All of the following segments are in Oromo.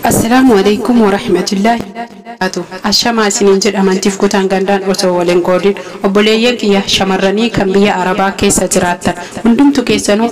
Assalaamu alaikum warahmatullahi wabarakatuh. Ashamaa isiniin jedha amantiif kutaan gandaan osoo waliin qoodin obboleeyyan kiyya shamarranii kan biyya Arabaa keessa jiraattan hundumtu keessanuu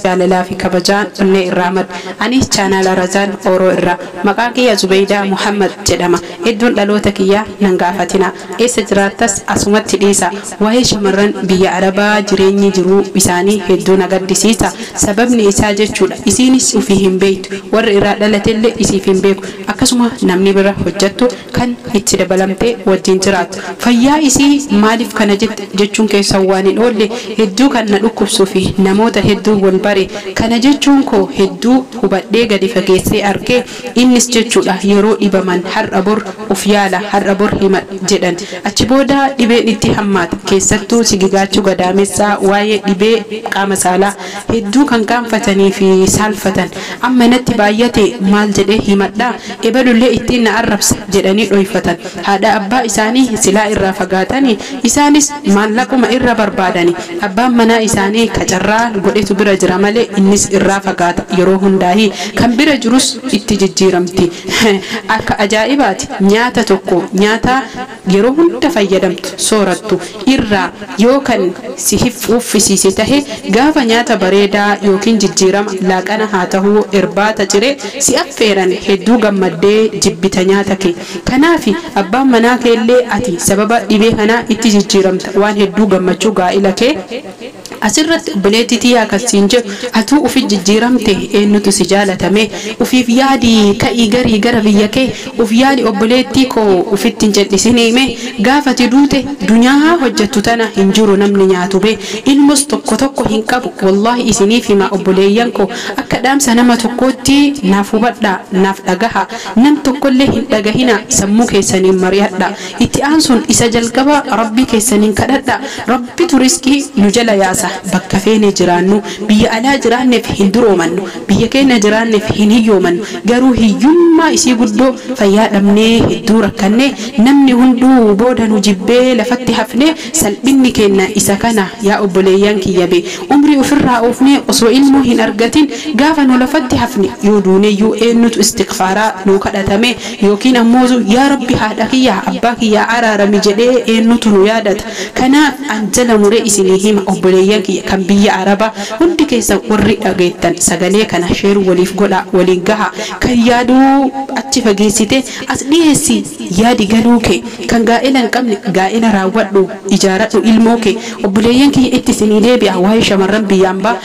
jaalalaa fi kabajaan onnee irraa madda. Anis chaanaala Razaan Ooroo irraa maqaan kiyya Zubeydaa Muhammad jedhama. Iddoon dhaloota kiyyaa nan gaafatina. Eessa jiraattas asumatti dhiisa. Waa'ee shamarran biyya Arabaa jireenyi jiruu isaanii hedduu na gaddisiisa. Sababni isaa jechuudha isiinis ufii hin beektu, warri irraa dhalatellee isiif hin beeku. Akkasuma namni bira hojjettu kan itti dabalamtee wajjin jiraattu. Fayyaa isii maaliif kana jette jechuun keessan waan hin oolle hedduu kan na dhukkubsuu fi namoota hedduu wal bare. Kana jechuun koo hedduu hubadhee gadi fageessee argee innis jechuudha yeroo dhibaman har'a bor uf yaala har'a bor hima jedhan. Achi booda dhibeen itti hammaata. Keessattuu sigigaachuu gadaamessaa waa'ee dhibee qaama saalaa hedduu kan gaanfatanii fi saalfatan. Amma natti baay'ate maal jedhee himadhaa ebalullee ittiin na arrabsa jedhanii dhoyfatan. Haadha abbaa isaanii silaa irraa fagaatanii isaanis maallaquma irra barbaadani. Abbaan manaa isaanii kacarraa godhetu bira jira malee innis irraa fagaata yeroo hundaahi. Kan bira jirus itti jijjiiramti. Akka ajaa'ibaati nyaata tokko nyaata yeroo hunda fayyadamtu soorattu irraa yoo kan si uffisiise tahe gaafa nyaata bareedaa yookiin jijjiirama laaqana haa ta'uu irbaata ciree si affeeran hedduu gammaddee jibbita nyaata kee. Kanaaf abbaan manaa keellee ati sababa dhibee kanaa itti jijjiiramta waan hedduu gammachuu gaa'ila kee. Asirratti obboleettii tiyyaa kan siin jedhu atuu ufi jijjiiramte eenyutu si jaalatame ufiif yaadi ka'ii garii gara biyya kee uf yaadi obboleettii koo ufitti hin jal'isinii gaafati duute dunyaa hojjettu tana hin jiru namni nyaatu be ilmos tokko tokko hin qabu. Wallaahi isiniif hima obboleeyyan koo akka dhaamsa nama tokkootti naaf hubadhaa naaf dhagaha nam tokkollee hin dhagahina sammuu keessaniin mari'adha. Itti aansuun isa jalqaba rabbii keessaniin kadhadha. Rabbitu riskii nu jala yaasa. Bakka feene jiraannu biyya alaa jiraanneef hin duroomannu biyya keenya jiraanneef hin hiyyoomannu garuu hiyyummaa isii guddoo fayyaa dhabnee hedduu rakkannee namni hunduu booda nu jibbee lafatti hafnee salphinni keenya isa kana yaa obboleeyyan kiyya be umrii ofirraa oofnee osoo ilmoo hin argatin gaafa nu lafatti hafne yoo duuneyyuu eenyutu istighfaaraa nu kadhatame yookiin ammoo yaa rabbi haadha kiyya abbaa kiyya araarami jedhee eenyutu nu yaadata. Kanaaf an jala muree isinii hima obboleeyyan kan biyya Arabaa hundi keessa warri dhageettan sagalee kana sheer waliif godha waliin gaha kan yaaduu achi fageessite as dhiyeessi yaadi galuu kee kan gaa'ela hin qabne gaa'ela raawwadhu ijaaradhu ilmoo kee obboleeyyan kiyya itti isinii deebi'a waa'ee shamarran biyyaan baa.